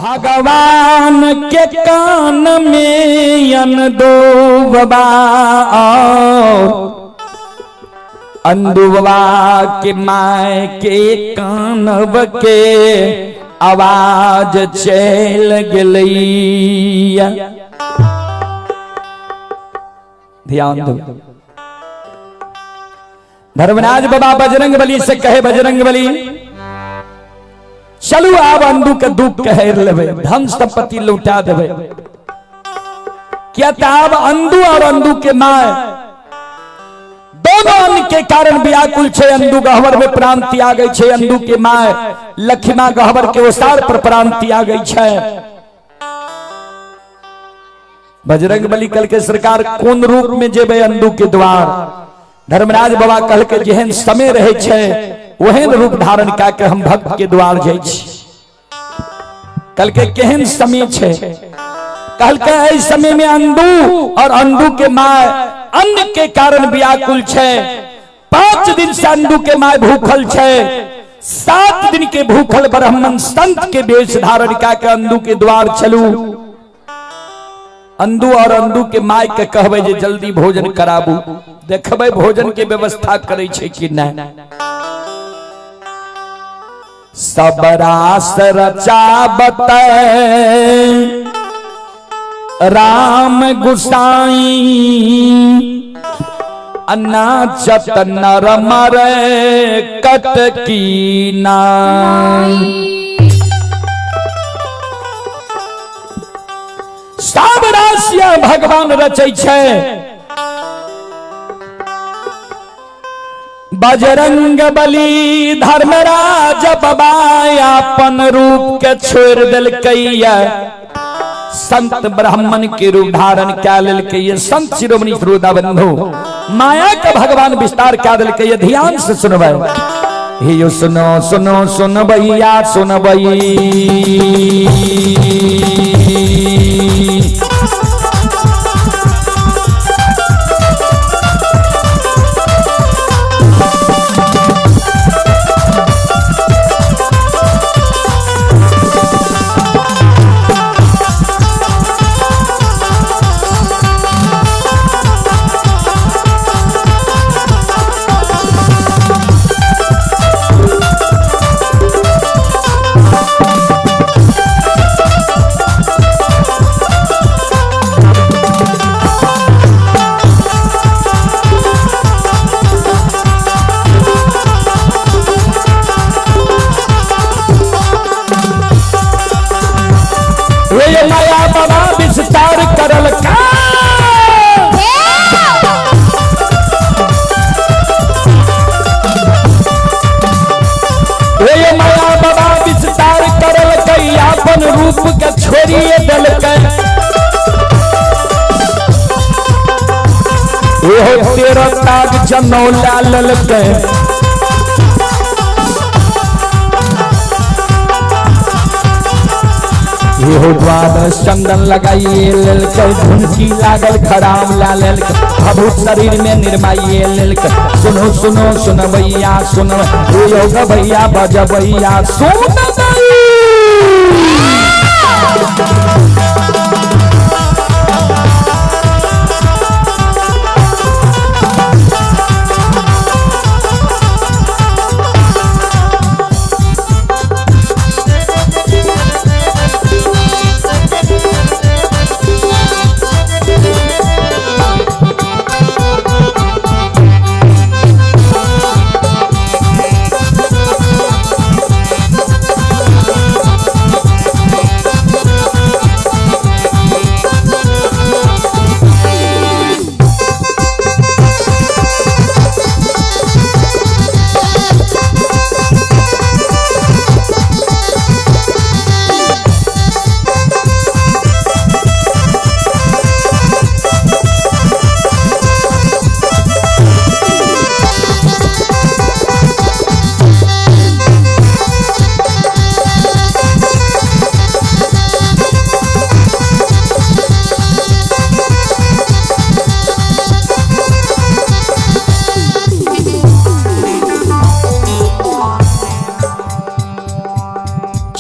भगवान के कान में अनदो बाबा और अंदुबा के my के कानब के आवाज चल गेलैया। ध्यान दो। धर्मराज बाबा बजरंग बली से कहे, बजरंग बली चलू आब अंदू के दुख कहर लेबै, धन संपत्ति लौटा देबै। क्या आब अंदू और अंदू के my दोनों अन्न के कारण व्याकुल छे। अंदू गहवर में प्राण त्यागै छे, अंदू के my Lakhima गहवर के ओसार पर प्राण त्यागै छे। बजरंग बली कल के सरकार कोन रूप में जेबै अंदू के द्वार? धर्मराज बाबा कल के जेहन समय रहे छे ओहन रूप धारण कए के हम भक्त के द्वार जाइ छी। कल के केहन समय छे? कल के एहि समय में अंदू और अंदू के my अन्न के कारण व्याकुल छे। 5 दिन से अंदू के my भूखल छे। 7 दिन के भूखल ब्राह्मण संत के वेश धारण कए के अंदू के द्वार चलू। अंदू और अंदू के my के कहबै जे जल्दी भोजन कराबू, देखबै भोजन के व्यवस्था करै छै कि नहि। सब रास रचाबत राम गुसाई, नाचत नर मरे कटकी नाई। सब राशिया भगवान रचै छै। बजरंग बली धर्मराज बाबा अपन रूप के छोड़ देलकैया, संत ब्राह्मण के रूप धारण कए लेलकैया। संत शिरोमणि श्रोता बंधु माया के भगवान विस्तार कए देलकैया। ध्यान से सुनबै। हे यो सुनो सुनो सुनबैया सुनबै। माया बाबा विस्तार करल का माया बाबा विस्तार करल कई अपन रूप के छोड़िए देलकै। एहो 13 ताग जनौला ललकै। एहो द्वादश चंदन लगाइए लेलकै, झुमकी लागल खराम ला लेलकै, भभूत शरीर में निर्माइए लेलकै। सुनो सुनो सुनबैया सुनो, यो गबैया बजबैया सुन।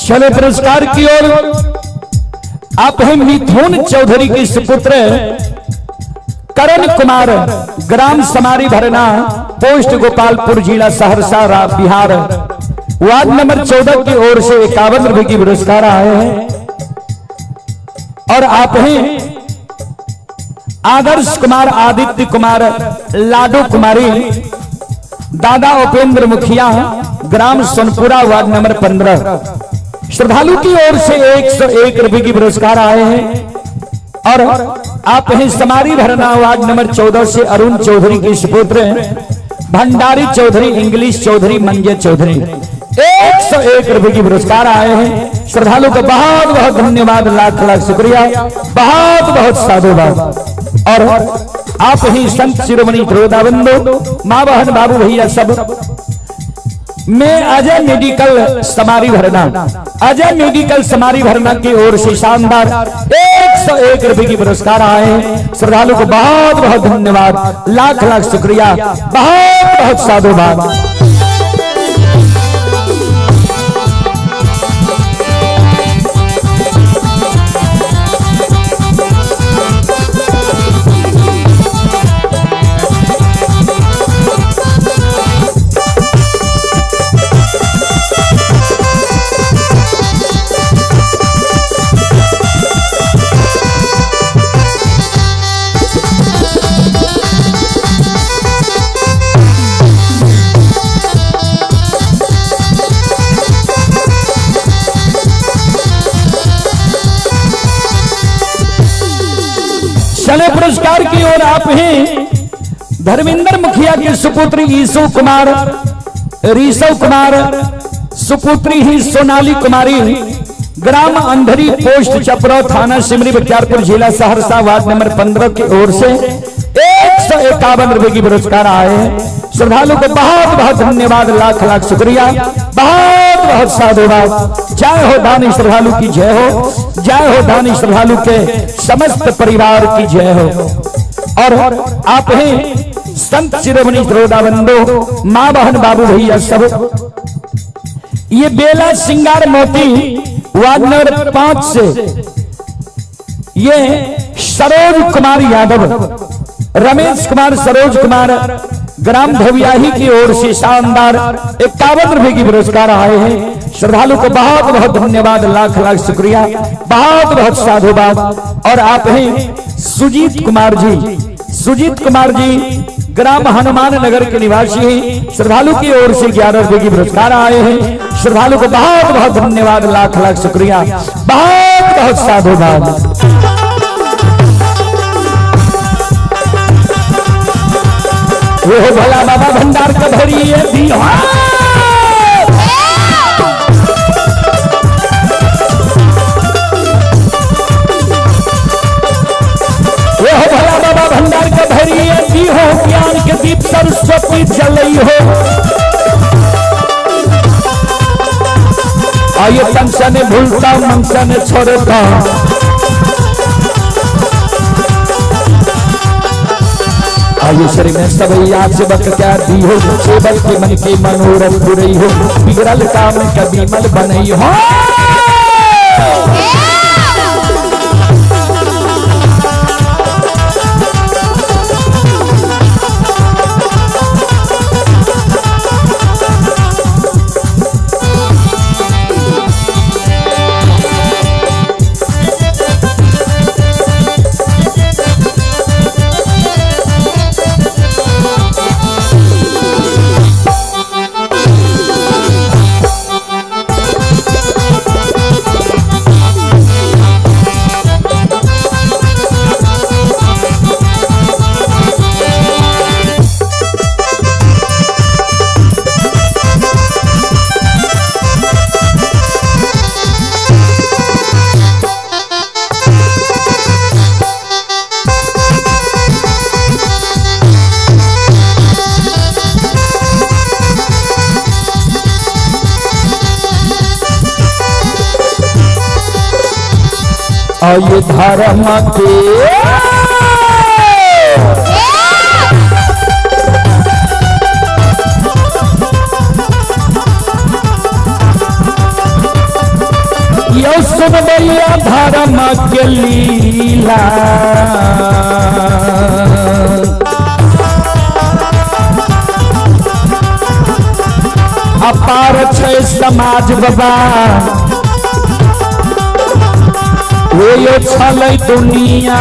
चले पुरस्कार की ओर। आप हैं मिथुन चौधरी के सुपुत्र करण कुमार, ग्राम समारी भरना, पोस्ट गोपालपुर, जिला सहरसा, बिहार, वार्ड नंबर 14 की ओर से 51 रुपए की पुरस्कार आए हैं। और आप हैं आदर्श कुमार, आदित्य कुमार, लाडो कुमारी, दादा उपेंद्र मुखिया, ग्राम सोनपुरा, वार्ड नंबर 15, श्रद्धालु की ओर से 101 रुपए की पुरस्कार आए हैं। और आप हैं समारी भरना, वार्ड नंबर 14 से अरुण चौधरी के सुपुत्र भंडारी चौधरी, इंग्लिश चौधरी, मंजय चौधरी, 101 रुपए की पुरस्कार आए हैं। श्रद्धालु का बहुत बहुत धन्यवाद, लाख लाख शुक्रिया, बहुत बहुत साधुवाद। और आप ही संत शिरोमणि त्रोदाबंधु, माँ बहन बाबू भैया सब, मैं अजय मेडिकल समारी भरना, अजय मेडिकल समारी भरना की ओर से शानदार 101 रुपए की पुरस्कार आए हैं। श्रद्धालु को बहुत बहुत धन्यवाद, लाख लाख शुक्रिया, बहुत बहुत साधुवाद। चले पुरस्कार की ओर आप हैं धर्मेंद्र मुखिया के सुपुत्री ईसु कुमार, ऋषव कुमार, सुपुत्री ही सोनाली कुमारी, ग्राम अंधरी, पोस्ट चपरो, थाना सिमरी बख्तियारपुर, जिला सहरसा, वार्ड नंबर 15 की ओर से 151 रुपए की पुरस्कार आए हैं। श्रद्धालु को बहुत बहुत धन्यवाद, लाख लाख शुक्रिया, बहुत बहुत साधुवाद। जय हो दानी श्रद्धालु की जय हो, जय हो दानी श्रद्धालु के समस्त परिवार की जय हो। और आप हैं संत शिरोमणि श्रोताबंधु, माँ बहन बाबू भैया सब, ये बेला सिंगार मोती वार्ड नंबर 5 से ये सरोज कुमार यादव, रमेश कुमार, सरोज कुमार, ग्राम धोबियाही की ओर से शानदार 51 रुपए की पुरस्कार आए हैं। श्रद्धालु को बहुत बहुत धन्यवाद, लाख लाख शुक्रिया, बहुत बहुत साधुवाद। और आप हैं सुजीत कुमार जी, सुजीत कुमार जी ग्राम हनुमान नगर के निवासी हैं। श्रद्धालु की ओर से 11 रुपए की पुरस्कार आए हैं। श्रद्धालु को बहुत बहुत धन्यवाद, लाख लाख शुक्रिया, बहुत बहुत साधुवाद। वो भोला बाबा भंडार का भरी वो भोला बाबा भंडार का भरी हो, ज्ञान के दीप सरस्वती जलई हो। आइए तमसा ने भूलता मनसा ने छोड़ता, आयु शरीर में सब सेवक क्या दी हो, सेवक के मन के मनोरथ पुरई हो, बिगड़ल काम कभी मल बनई हो। ये धर्म के यौ सुनबैया धर्म के लीला। अपार छै समाज बाबा, ओ छलै दुनिया।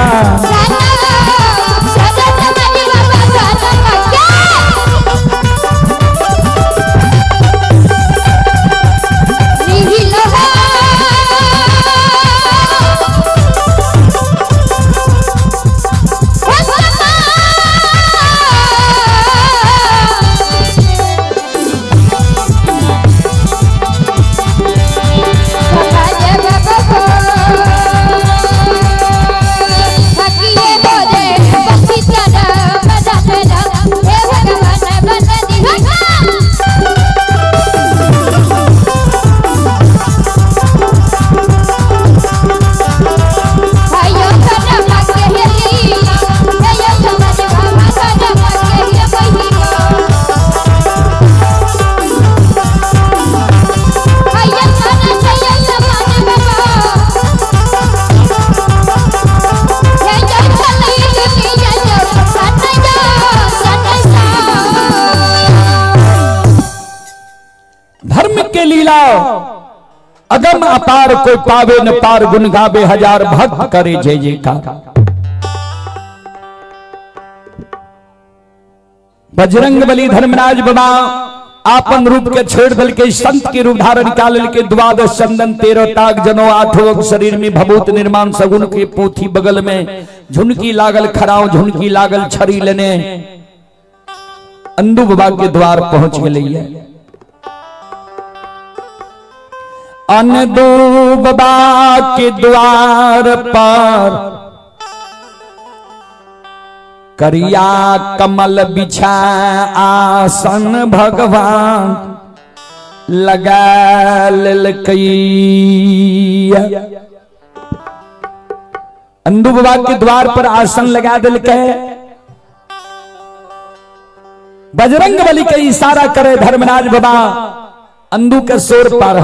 धर्म के लीला अगम अपार, कोई पावे न पार, गुण गावे हजार भक्त करे जय जयकार। बजरंग बली धर्मराज बाबा आपन रूप के छोड़ दल के संत के रूप धारण का के द्वादश चंदन 13 ताग जनो आठों शरीर में भभूत निर्माण सगुन के पोथी बगल में झुनकी लागल खराव झुनकी लागल छड़ी लेने अंदू बाबा के द्वार पहुंच गए। अंदू बाबा के द्वार पर करिया कमल बिछा आसन भगवान लगा लेलकै। अंदू बाबा के द्वार पर आसन लगा दिलकै। बजरंग बली के इशारा करे धर्मराज बाबा अंदू के शोर पर,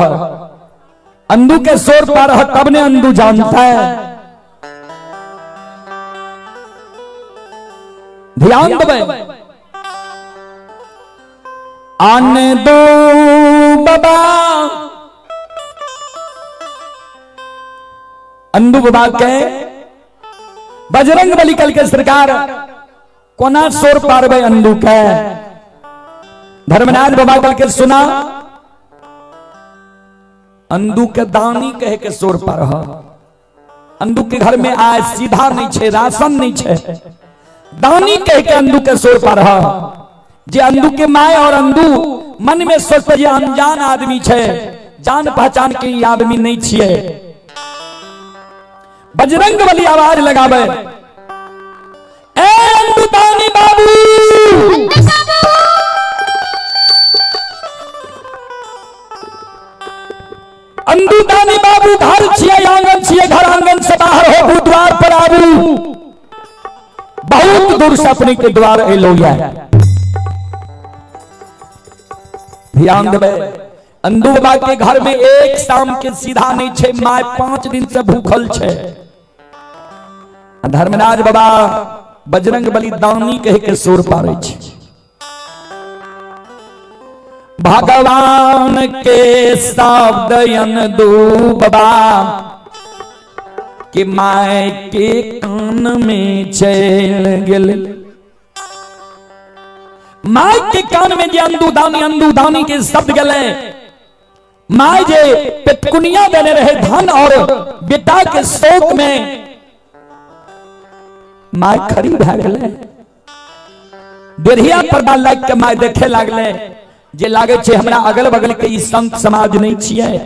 अंदू के शोर पर तब ने अंदू जानता है। ध्यान दबे अंदू बाबा, अंदू बाबा के बजरंग बली कल के सरकार कोना शोर पारबे अंदू के। धर्मराज बाबा कल के सुना अंदू के दानी कहे के शोर पर, अंदू के घर में आय सीधा नहीं छे, राशन नहीं छे, दानी कह के अंदू के शोर पर। जे अंदू के my और अंदू मन में सोचते जे अनजान आदमी छे, जान पहचान के ई आदमी नहीं छिए। बजरंग बली आवाज लगावे, ए अंदू दानी बाबू, अंदू दानी बाबू, घर छिए आंगन छिए, घर आंगन से बाहर हो द्वार पर आबू, बहुत दूर से अपने के द्वार एलो। ध्यान देवे अंदू बाबा के घर में एक शाम के सीधा नहीं छे, my 5 दिन से भूखल छे। धर्मराज बाबा बजरंग बली दानी कह के शोर पारे छे। भगवान के शब्द अंदू बाबा के my के कान में चल गेल। My के कान में जे अंदू दानी के शब्द गले, my जे पेटकुनिया देने रहे धन और बेटा के शोक में my खड़ी भए गेले। डेढ़िया पर्दा लाग के my देखे लागले, जे लागे छे हमरा अगल बगल के ई संत समाज नहीं छिए,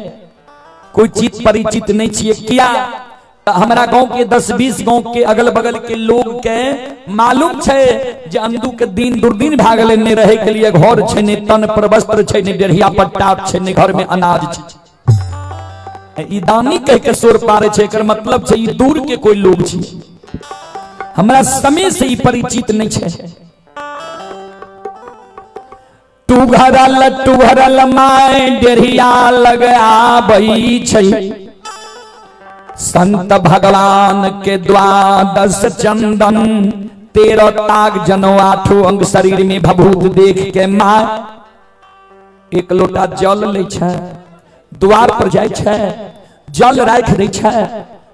कोई चीज परिचित नहीं छिए। किया हमरा गांव के 10-20 गांव के अगल बगल के लोग के मालूम छे जे अंदू के दिन दुर्दिन भए गेलै, नहीं रहे के लिए घर छे, नहीं तन पर वस्त्र छे, नहीं डेढ़िया पट्टा छे, नहीं घर में अनाज छे। ई दानी कह के शोर पारे छे, एकर मतलब छे ई दूर के कोई लोग छे, हमरा समय से ई परिचित नहीं छे। टूघरल टूघरल my डेढ़िया लग आबै छे, संत भगवान के द्वादश चंदन 13 ताग जनो आठो अंग शरीर में भभूत देख के माँ एक लोटा जल लै छै, द्वार पर जाइ छै, जल राखि दै छै,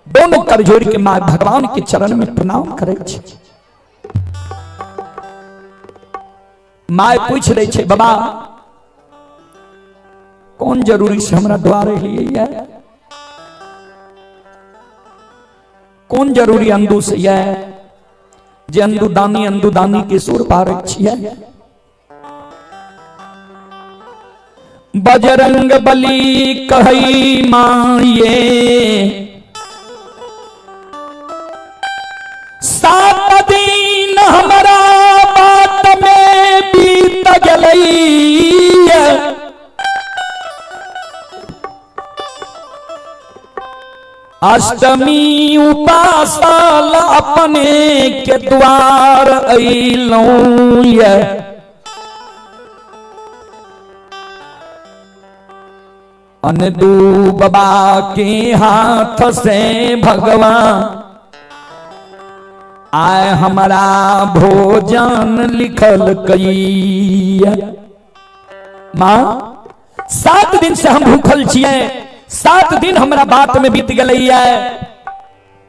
दोनों कर जोड़ के माँ भगवान के चरण में प्रणाम करै छै। माय पूछ दै छै, बाबा कोन जरूरी से हमरा द्वार एलियै? कोन जरूरी अंदू से ये जे अंदू दानी अंदू दानी के सुर पारै छियै? बजरंग बली कहई माये 7 दिन हमरा बात में बीत गेलै। अष्टमी उपासल अपने के द्वार अइलौं ये। अनदू बाबा के हाथ से भगवान आय हमारा भोजन लिखल कई। माँ 7 दिन से हम भूखल छियै, 7 दिन हमरा बात में बीत गेलै।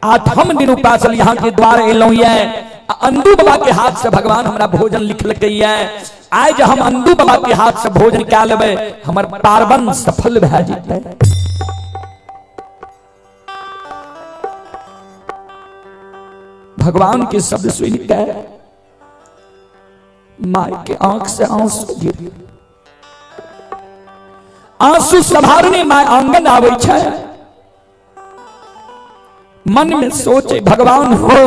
8म दिन उपासल यहाँ के द्वार एलौं ये। अंदू बाबा के हाथ से भगवान हमरा भोजन लिखलकै ये। आइ जे हम अंदू बाबा के हाथ से भोजन कए लेबै हमर पार्वण सफल भए जेतै। भगवान के शब्द सुन के माय के आंख से आंसू गिर, आंसू संभारने my आंगन आबै छै। मन में सोचे भगवान हो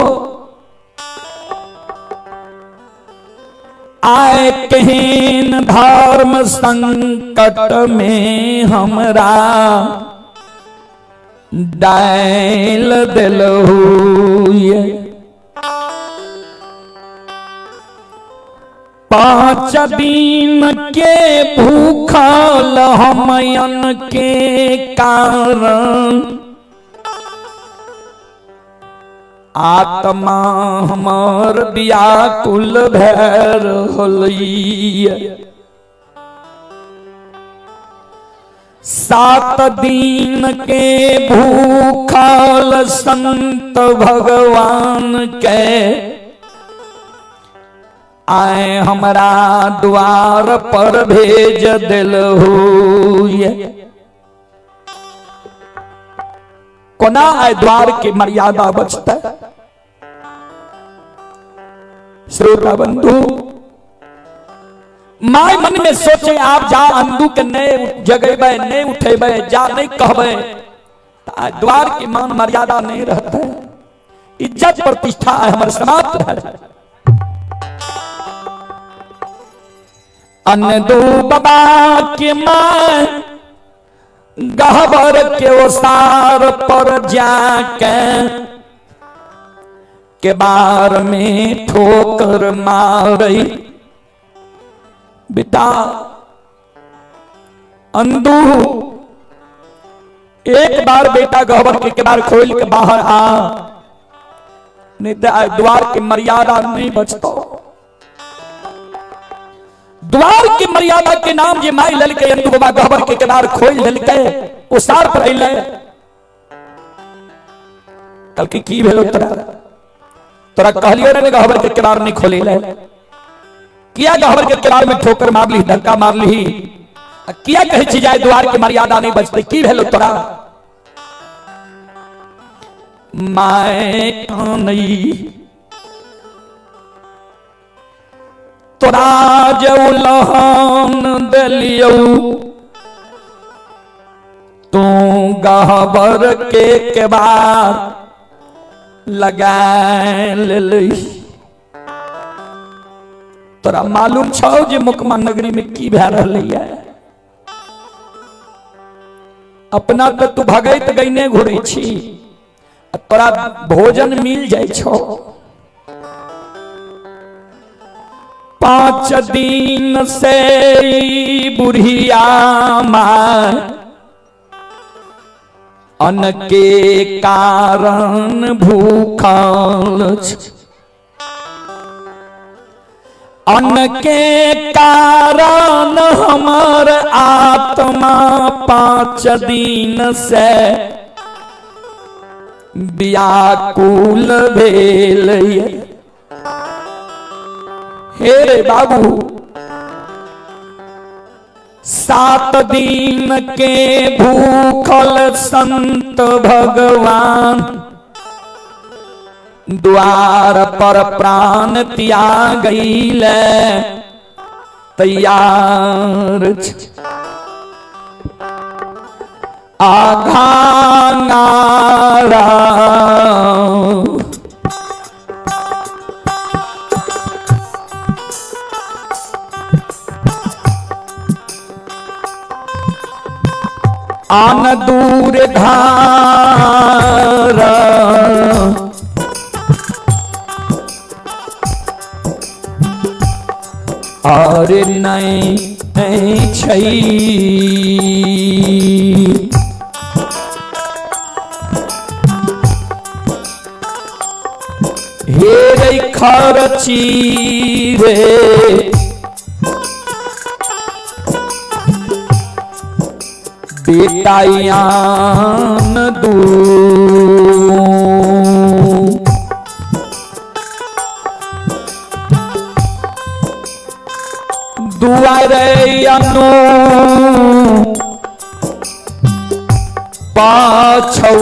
आए केहन धर्म संकट में हमरा डाल दिलहु ये। 5 दिन के भूखल हमयन के कारण आत्मा हमर व्याकुल भै रहलै। 7 दिन के भूखल संत भगवान के आए हमरा द्वार पर भेज दिलहु ये। कोना आए द्वार के मर्यादा बचतै? श्रोता बंधु my मन में सोचे आप जा अंदू के नहीं जगेबै नहीं उठेबै जा नहीं कहबै द्वार के मान मर्यादा नहीं रहता, इज्जत प्रतिष्ठा हमर समाप्त भए जाए। अंदू बाबा के my गहबर के ओसार पर जाके के बार में ठोकर मारई। बेटा अंदू एक बार बेटा गहबर के केबार खोल के बाहर आ, नहीं तो द्वार की मर्यादा नहीं बचतो। द्वार की मर्यादा के नाम जे माई ललके अंदू बाबा गहबर के केबार खोल देलके ओसार पर अइले। कल की भेलो तोरा? तोरा कहलियो रे गहबर के केबार नहीं खोले ले, किया गहबर के केबार में ठोकर मार ली, धक्का मार ली, किया कहे छी जाए द्वार के मर्यादा नहीं बचते, की भेलो तोरा? My कानई तोरा जे उलहन देलियौ तू गहबर के केबार लगा लेलही। तोरा मालूम छौ जे मुकमा नगरी में की भए रहलै है? अपना तो तू भगैत गईने घुरै छी, तोरा भोजन मिल जाइ छौ। 5 दिन से बुढ़िया माँ अन्न के कारण भूखल छी। अन्न के कारण हमर आत्मा 5 दिन से व्याकुल भेल। हे रे बाबू, 7 दिन के भूखल संत भगवान द्वार पर प्राण त्यागैले तैयार। आघांगारा आन दूर धार और नहीं छै। हे रे खरची रे बेटायान दू दुआरे अनु पाछौ।